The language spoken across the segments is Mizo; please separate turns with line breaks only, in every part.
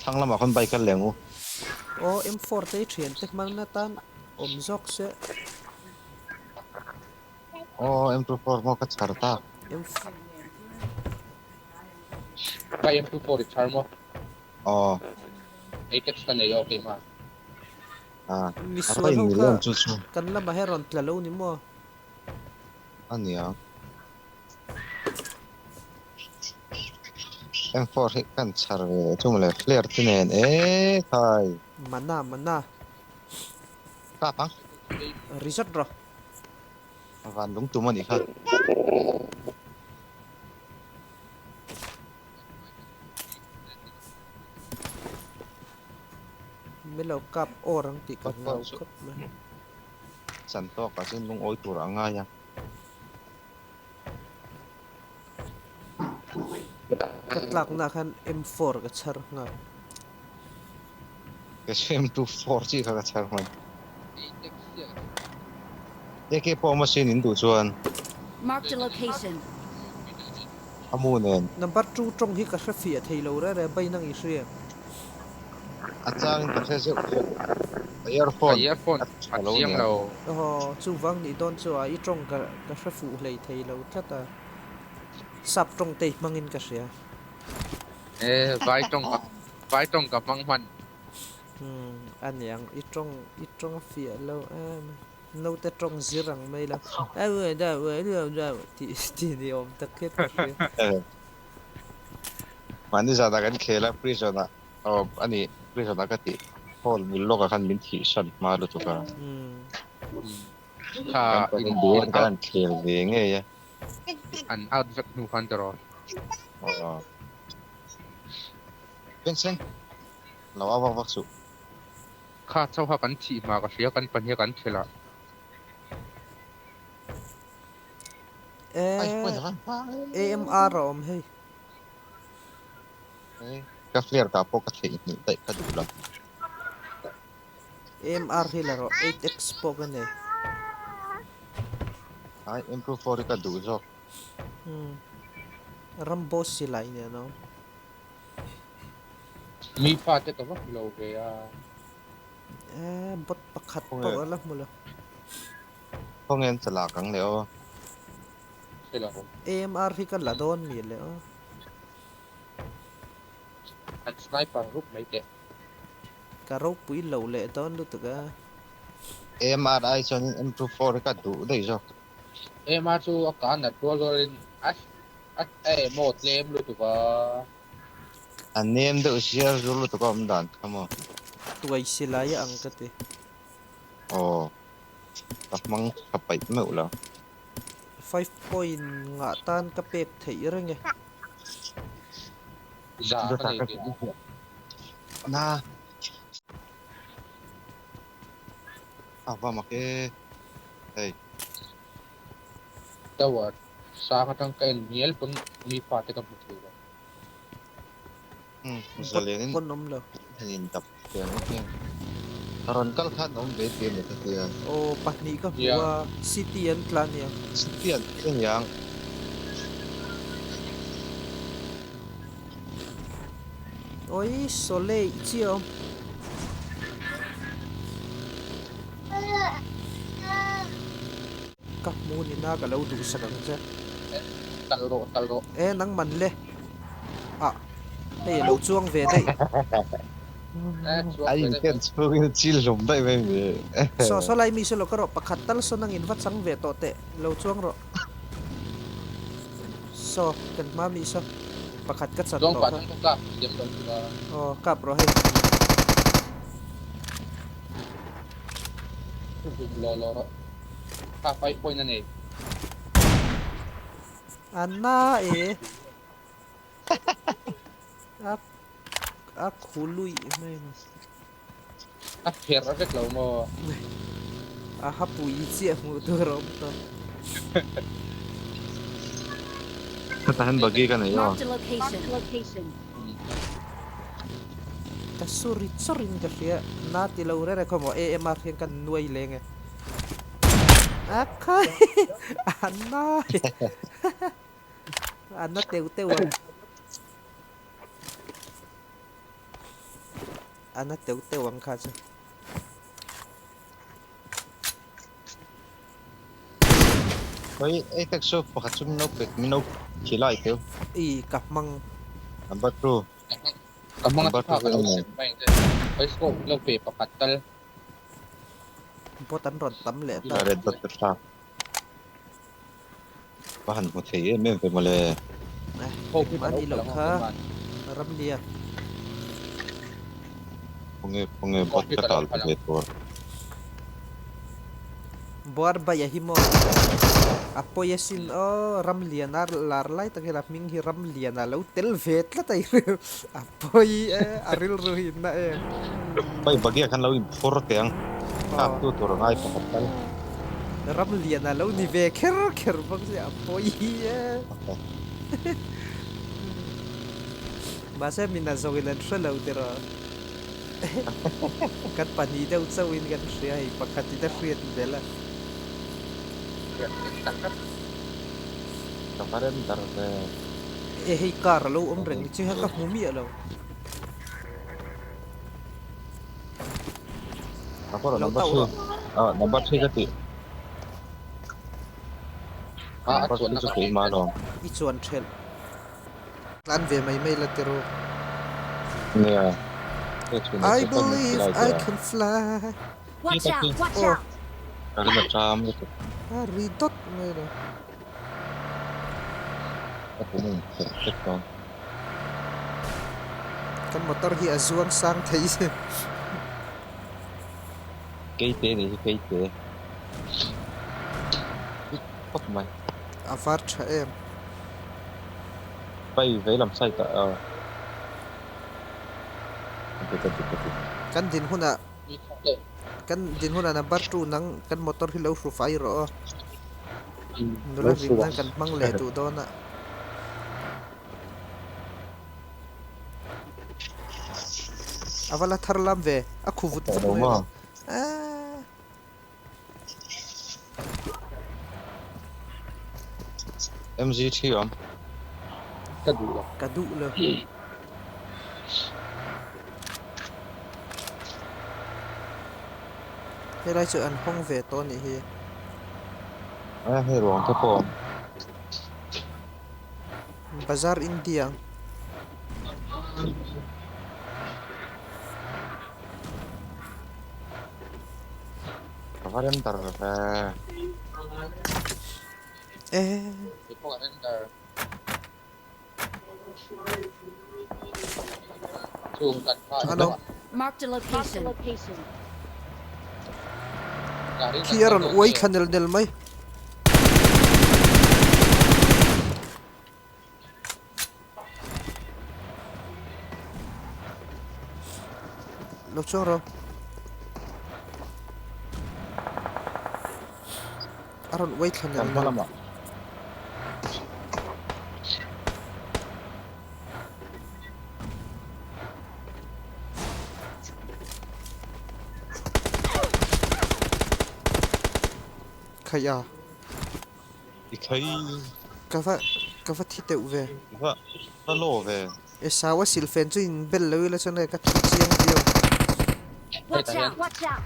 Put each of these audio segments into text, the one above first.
Thlang lamah khawn bike kal leh ang u.
Aw M4 te hi thiante hman atan awm zawk se.
Aw M24 maw ka chhar ta.
Ka M24 i chhar maw?
Aw.
Apex ka nei aw keimah.
Ah,
Misual ho kha kan lamah hian rawn tla lo ni maw?
Ania. M4 hi kan chhar ve chu mawle flare te nen e khai.
Mana mana.
Kap ang.
Resort rawh.
Van lung tum anih kha.
Milo kap awr ang tih ka hlau khawp mai.
Chan tawk ah chuan lungawi tur a ngai a.
Ka tlakna ah khan M4 ka chhar nghal.
Ka chu M24 chi kha ka chhar hman. AK pawh awm asin in duh chuan.
Marked a location.
A mu nen.
Number two tawng hi ka hre fiah thei lo reh reh bain ang i hria.
A changin ka hre zeuh zeuh. Ka earphone a tha lo nia.
Aw, chuvang nih dawn chu a i tawng ka ka hre fuh hlei thei lo tlat a. Sap tawng te i hmangin ka hria.
E, vai tawng ka vai tawng ka hmang hman.
Umm, a niang i tawng i tawng a fiah lo em a. Naute tawng zir ang mai la. Tih tih ni awm tak hian ka hria.
Mahni zanah kan khel a, prison ah aw a ni prison ah ka tih hall bul lawkah khan min thih hran hma lutuk a. Kan pahnih duan kan han khel ve ngei a.
An out vek hnu khan tiraw.
Aw. Bengchheng lo au vak vak suh.
Kha chauha kan thih hma ka hria kan pahnih kan thelh a.
AMR a awm hei.
Ka flare kah pawh ka theihnghilh daih ka duh lo.
AMR hi la rawh 8x pawh ka nei.
Ai M24 hi ka duh zawk.
Rambo silai nen a awm.
Mi fate ka va hmu lo ve a.
Eh, bot pakhat pawh a la hmu lo.
Khawnge an chalak ang le aw.
Hre lo.
AMR hi ka la dawn mi le aw.
An sniper rup mai teh.
Ka ropui lo leh dawn lutuk a.
AMR ai chuan M24 hi ka duh daih zawk.
AMR chu a ka nat rual rualin a a emaw tlem lutuk a.
A nem deuh ziar zur lutuk a awm dan kha maw.
Tuai silai a ang ka ti.
Aw. Ka hmang tha paih meuh lo.
5 point ngah tan ka pek theih reng e.
Za ka nei tih.
Na. A va mak e. Hei.
Tower sang atang ka en mial pawn mi fate ka hmu thei lo.
Umm zalen in
Pawn awm lo.
Han in dap ve ngawt nge. A rawn kal khan awm ve tir ni ka tia.
Aw pahnih ka hmu a city an tla aniang.
City an tla aniang.
Oi Soleil chiah awm. Ka hmu ni na ka lo duhsak ang che.
Tal rawh tal rawh.
E nang man le. Ah hei a lo chuang ve daih.
A inken chhungin a chil hlum daih mai mi.
Saw saw lai mi saw lo ka rawh pakhat tal saw nang in va chang ve tawh teh lo chuang rawh. Saw kan hma mi saw pakhat ka chan tawh kha. Aw kap rawh hei. A na e. A a khu luih mai a.
A pher a vek lo maw?
A ha pui chiah hmuh tur a awm tawh.
Hetah hian buggy ka nei aw.
Marked a location.
Ka suri chawrin ka hria. Na ti lo rere khaw maw AMR hian kan nuai leng e. A khai a na a na teuh teuh a. ana teuh teuh ang kha chu.
Hei ei tek chu pakhat chu min lo pe min lo khi lai teu.
I ka hmang.
Number 2.
Ka hmang a tha ka lo sem mai ang che. Hei scope lo pe pakhat tal.
Bot an rawn tam leh ta.
Red dot ka thlak. Va han hmu thei em em ve mawle.
Mahni loh kha Ramlia.
Khawnge khawnge bot ka tal ve tur.
Buar baih a hi maw? A pawi asin aw, Ramliana lar lai tak hian a hming hi Ramliana lo tel ve tlat a a pawi e, a rilru hi na em.
Pai bagia khan lo inphur teh ang, kap tu tur a ngai pakhat tal.
Ramliana lo ni ve kher kher bawk sia a pawi e. Mahse min a zawin an hre lo tiraw. Kan pahnih deuh chauhin kan hria hei pakhatin a hriat belh a.
Ka va rem dar ve.
E hei car a lo awm reng ni chu hian ka hmu miah lo. Lo tauh rawh.
Number 3 ka tih. Number 3 chu keimah alawm.
I chuan thelh. Tlan ve mai mai la tiraw.
Nia.
I believe I can fly.
Watch out! Watch out!
Ka ring a ṭam lutuk.
A ri dawt mai lo.
Ka pum a inphelh hlek dawn.
Kan motor hi a zuang sang thei se.
Keite nih hi keite. Khawp mai.
A var tha em.
Pai veilam side ah aw. Ka ti ka ti.
Kan din hunah kan din hunah number 2 nang kan motor hi lo hru fai rawh aw. Nula rim nan kan hmang leh duh dawn a. A va la thar lam ve a khu vut vut mai a. Aaa.
MG thi awm.
Ka duh lo.
Ka duh lo. Helai chu an hawng ve tawh anih hi.
A hei ruang te pawh awm.
Bazar India ang.
Ka va render ve.
Eh.
Kei pawh ka render. Chung kan hma
Ano?
Marked a location.
Khi a rawn uai thla nel nel mai. Lo chuang rawh. A rawn uai thla nel nel. Khaih a.
I thei.
Ka va ka va thi teuh ve.
I va va law ve.
E sau a silfen chu in bel lo ila chuan ka thi chiang viau.
Watch out! Watch out!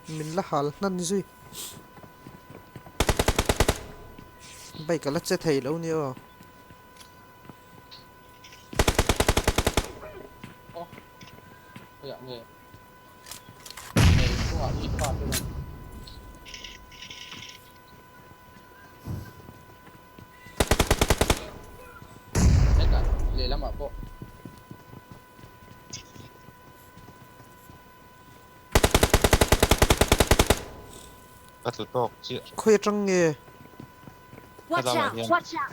Min la hal hnan zui. Bike a la che thei lo nia aw.
Ka tlu tawk chiah.
Khawi atang nge?
Watch out! Watch out!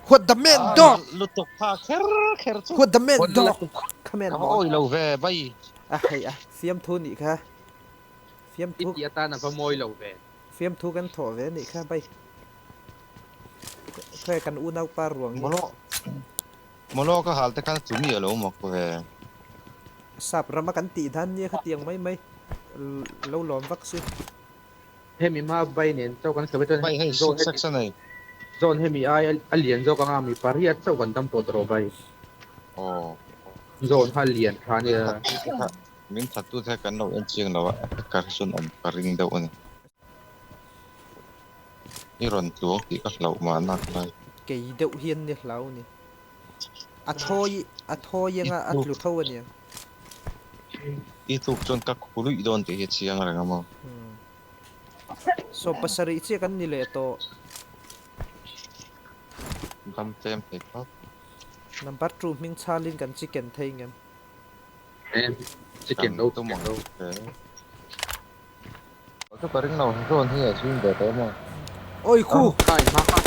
What the man dog!
Lutuk pha kher kher chu.
What the man dog! Come on.
Ka va awi lo ve bai.
A hei a fiamthu nih kha.
I tih atan a va mawi lo ve.
Fiamthu kan thawh ve anih kha bai. Khawi kan unaupa ruang hi.
Mawlawk mawlawk a hal te khan chu mi a lo mak ve.
Sap rama kan tih dan nia khatiang mai mai lo lawm vak si.
Hemi hma bai nen chauh kan sawi chuan
Bai hei
zawn
six section a nei.
Zawn hemi ai a lian zawk anga mi pariat chauh kan dam tawh tawh bai.
Aw.
Zawn kha lian tha nia.
Min thattu te kan lo en chiang lo a, ka hrisawn awm ka ring deuh a ni. I rawn tluang tih ka hlauh mahna ka lai.
Kei deuh hian ni hlau ni. A thawi a thawi anga a tlu tho a nia.
I tluk chuan ka khu luih dawn tih hi a chiang reng a maw?
Saw pasarih chiah kan ni leh tawh.
Dam tlem thei phawt.
Number two hming chhalin kan chicken thei ngem.
Chicken lo chicken lo.
Chu ka ring lo zawn hi a zing ve tawh maw.
Oi khu.
Kai ma kha.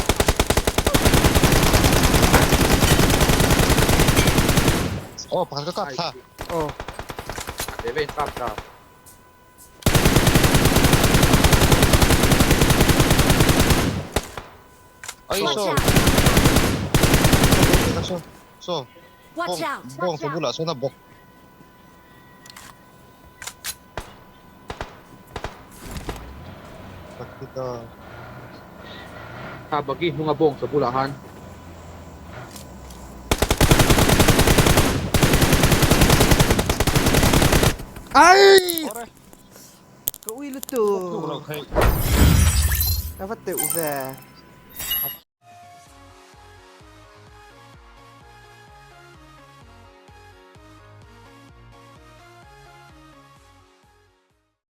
Aw pakhat ka kap tha.
Aw.
Ve ve in kap ta.
Ai
Watch
saw.
out!
Saw saw.
Watch out!
Bawng sa bulah sawn a bawk.
Kha bagi hnunga bawng sa bulah khan.
Ai! Ka ui lutuk. A va teuh ve.